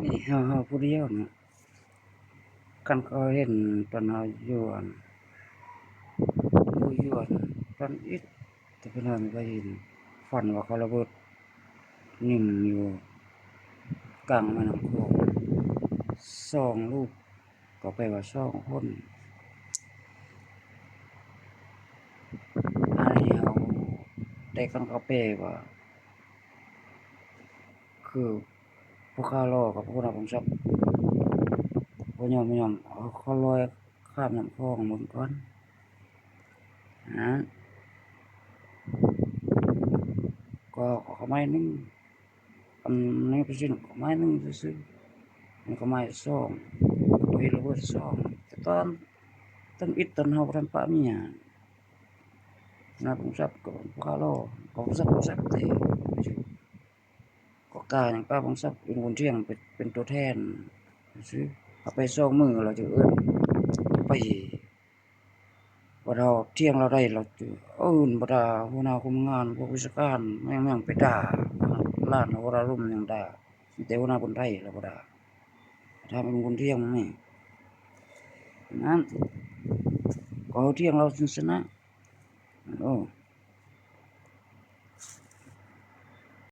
ນີ້ເຮົາ ເຮົາຜູ້ດຽວນະ ຄັນເຂົາເຫັນຕອນເຮົາຢູ່ອັນ ຢູ່ ຢູ່ອັນຕອນອິດ ແຕ່ເພິ່ນເຮົາກໍເຫັນ ຝັນວ່າເຂົາລະເບີດຍິງຢູ່ກາງແມ່ນ້ຳຂອງສອງລູກ ກໍແປວ່າສອງຄົນ. ອັນນີ້ເຮົາ ແຕ່ຄັນເຂົາແປວ່າ ຄືພວກຂ້າລໍກັບຫົວໜ້າກອງທັບ ບໍ່ຍອມ ບໍ່ຍອມ ເອົາ ເຂົາລອຍຂ້າມນ້ຳຂອງເບິ່ງກ່ອນນະ ກໍ ກໍໄມ້ໜຶ່ງ ອັນນີ້ໄປຊິນກໍໄມ້ໜຶ່ງຊື່ໆ ມັນກໍໄມ້ສອງ ກໍເຫັນລະເບີດສອງ ແຕ່ຕອນທຳອິດ ຕອນເຮົາບໍ່ທັນປະເມຍ ນາກອງທັບກໍພວກຂ້າລໍ ກອງທັບ ກອງທັບເຕະຢູ່ ກໍກາຫຍັງປະກອງທັບ ເປັນບຸນທຽງ ເປັນ ເປັນຕົວແທນຊື່ໆ ເອົາໄປສອງມື້ ລາວຈຶ່ງເອີ້ນໄປ. ບັດເຮົາທຽງລາວໄດ້ ລາວຈະເອີ້ນບັນດາຫົວໜ້າຄຸມງານ ພວກວິຊາການ ແມ່ງໆ ໄປດ່າ ລ້ານຫົວລາລົມຍັງດ່າ ມີແຕ່ຫົວໜ້າບຸນໄທລາວບໍ່ດ່າ ຖ້າເປັນບຸນທຽງນີ້ ນັ້ນ ກໍເຮົາທຽງລາວຈຶ່ງຊະນະ. ໂອ້